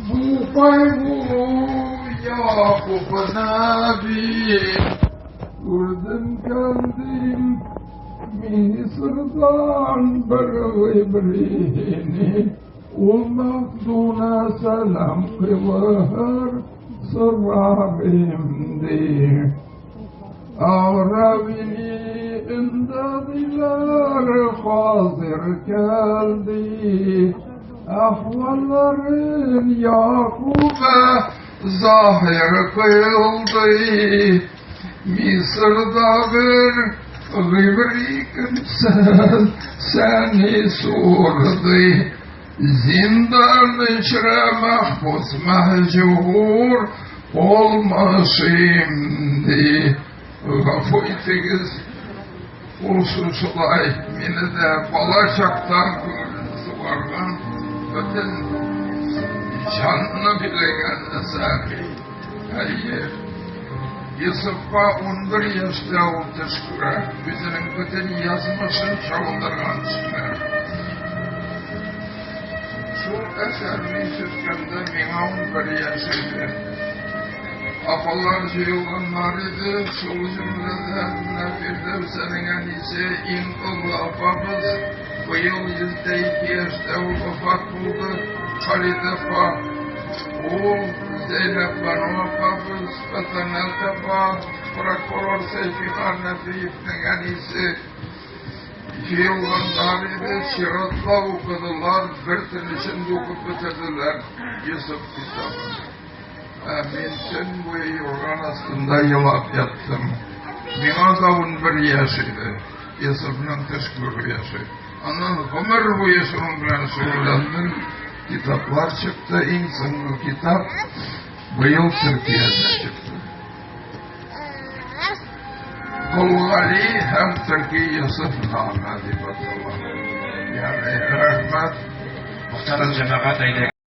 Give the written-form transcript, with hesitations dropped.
Бу кайгу Якуб нәби, Күрдем кәндим Мисырдан бер гыйбрине, Ул мәхдүнә сәлам кыйлыр сорар имди. Аравини индадилар хазир келди. Ahvalların Yakub'a zahir kıldı. Mısır'da bir gıbri kimse seni sordu. Zindan içre mahpus mahcur olma şimdi. Гафу итегез, ул шушылай мине дә бала чактан күңелне сугарган, бөтен җанны биләгән әсәр. Әйе, Йосыфка 11 яшьтә ул төш күрә, үзенең бөтен язмышын чагылдырган төшләр. Шул әсәрне ишеткәндә миңа 11 яшь иде. Апалар җыелганнар иде, шул җөмләдән менә Фирдәүсәнең әнисе, иң олы апабыз, быел 102 яшьтә ул вафат булды, Халидә апа. Ул Зәйнәп Бану апабыз, Фәтәнәт апа, прокурор Сәйфихан Нәфиевнең әнисе җыелганнар иде, чиратлап укыдылар, бер төн эчендә укып бетерделәр Йосыф китабын. Ә мин төн буе юрган астында елап яттым. Миңа да 11 яшь иде. Йосыфның төш күрү яше. Аннан гомер буе шуның белән шөгыльләндем. Китаплар чыкты. Иң соңгы китап быел Төркиядә чыкты. Кол Гали һәм Төрки Йосыф нама дип атала. Ягъни рәхмәт. Мөхтәрәм җәмәгать, әйдәгез.